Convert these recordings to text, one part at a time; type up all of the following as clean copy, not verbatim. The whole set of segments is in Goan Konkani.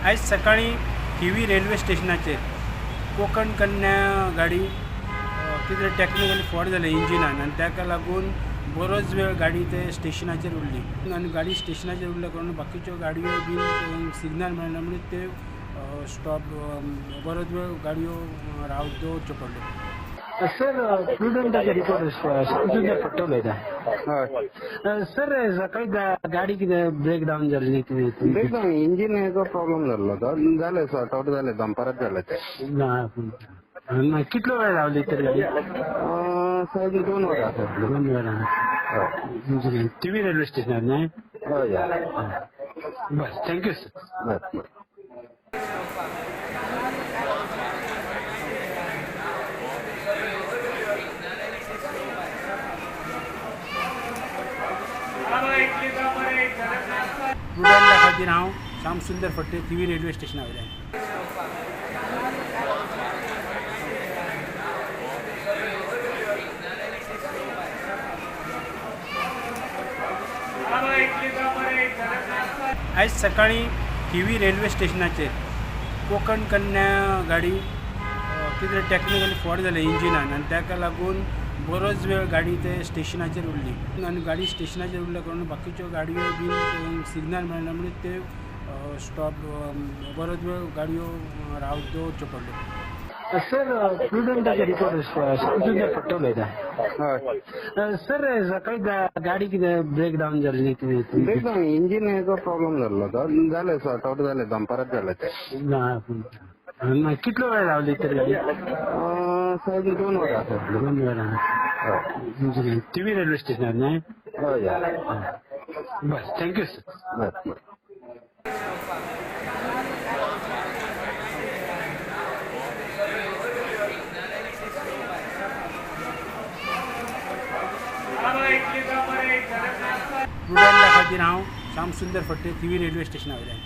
आयज सकाळी थिवी रेल्वे स्टेशनाचेर कोकण कन्या गाडी कितें टॅक्निकली फॉल्ट जालें इंजिनान आनी ताका लागून बरोच वेळ गाडी ते स्टेशनाचेर उरली आनी गाडी स्टेशनाचेर उरल्या कारणान बाकीच्यो गाडयो बीन सिग्नल मेळना म्हणून ते स्टॉप बरोच वेळ गाडयो राव दवरच्यो पडल्यो. सर प्रुडंटाचे रिपोर्ट श्यामसुंदर फडते उलयता. हय सर सकाळी गाडी कितें ब्रेक डावन जाल्ली कितें? ब्रेक डावन इंजिन हेजो प्रॉब्लम जाल्लो तो जालें सॉर्ट आवट जालें, दनपारात जालें तें. ना कितलो वेळ रावली तर गाडी? साहेब 2 वरां. 2 वरां. हय थिवी रेल्वे स्टेशनार न्हय? हय. बरें, thank you sir. बरें बरें. प्रुडंटा खातीर हांव श्यामसुंदर फडते, थिवी रेल्वे स्टेशना वयल्यान. आयज सकाळी थिवी रेल्वे स्टेशनाचेर कोकण कन्या गाडी कितें टॅक्निकली फॉल्ट जालें इंजिनान आनी ताका लागून बरोच वेळ गाडी ते स्टेशनाचेर उरली आनी गाडी स्टेशनाचेर उरल्या कारणान बाकीच्यो गाडयो बीन सिग्नल मेळना म्हणून ते स्टॉप बरोच वेळ गाडयो राव दवरच्यो पडल्यो. सर प्रुडंटाचे रिपोर्ट श्यामसुंदर फडते उलयता. हय सर सकाळी गाडी कितें ब्रेक डावन जाल्ली कितें? ब्रेक डावन इंजिन हेजो प्रॉब्लम जाल्लो तो जालें सॉर्ट आवट जालें, दनपारात जालें तें. ना कितलो वेळ रावली तर गाडी? साहेब 2 वरां. 2 वरां. हय थिवी रेल्वे स्टेशनार न्हय? हय. बरें, thank you sir. बरें बरें. प्रुडंटा खातीर हांव श्यामसुंदर फडते, थिवी रेल्वे स्टेशना वयल्यान.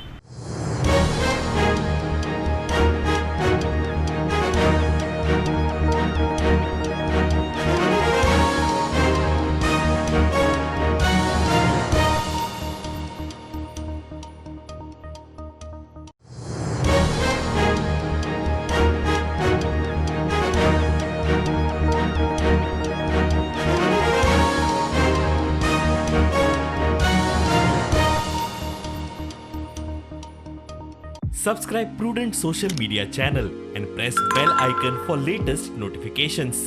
Subscribe Prudent Social Media channel and press bell icon for latest notifications.